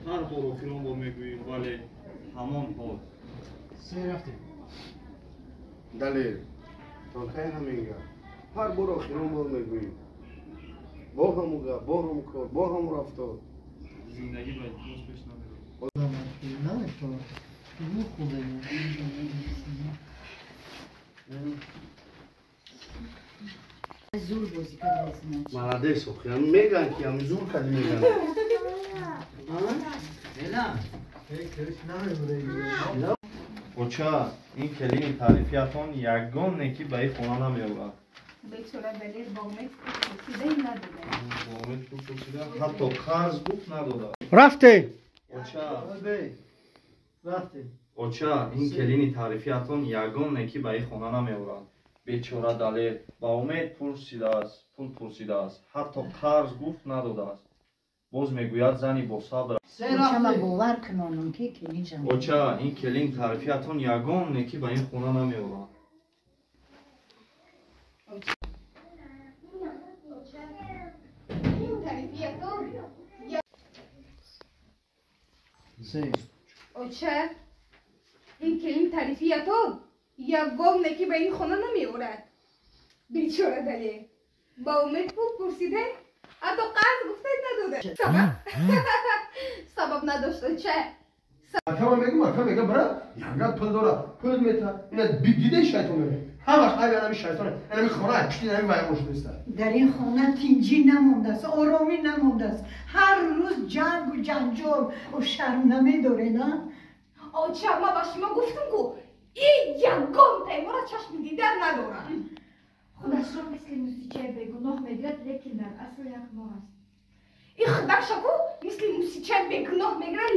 Ҳар бор охирон бор мегӯӣ, вале ҳамон ҳол. Се рафтем. Далер, то кай ҳамин гап? Ҳар бор охирон бор мегӯӣ. Бо ҳамун гап, бо ҳамун кор, бо ҳамун рафтор. Зиндагӣ ба илтимос пеш намерад. Наметавонам. Зур бозӣ кардааст. Молодец, охи. Меган ки ҳам зур кардӣ меган. Оча, ин келини таърифиятон ягон неки ба ин хона намеорад. Бечора Далер ба умед пул пурсида надода. Ба умед пул пурсида, ҳатто қарз гуфт надода. Рафтем. Оча, рафтем. Оча, ин келини таърифиятон ягон неки ба ин хона намеорад. Бечора Далер ба умед пул пурсидааст, ҳатто қарз гуфт надодааст. Боз мегӯяд зани босабр. Оча, ман бовар кунонам ки келиншам. Оча, ин келин таърифиятон ягон неки ба ин хона намеорад. Оча, ин келин таърифиятон ягон неки ба ин хона намеорад. Бечора Далер ба умед пул пурсида, ҳатто қарз гуфта надода. Сабаб надошт, оча. Акама мегум, ака мега брат, яган пул дора, пул мета. Ина диде шайтон мега. Ҳамаш айби ҳами шайтоне. Ина ми хона пишти ҳами вайрон шудааст. Дар ин хона тинҷӣ намондааст, оромӣ намондааст. Ҳар рӯз ҷангу ҷанҷол. О шарм намедоре, на? Оча, ман ба шумо гуфтам ку ин ягон таймора чашми дидан надорад. Худашро мисли мусичаи бегуноҳ мегирад, лекин дар асл як моҳ аст. Ин худаша ку мисли мусичаи бегуноҳ мегирад,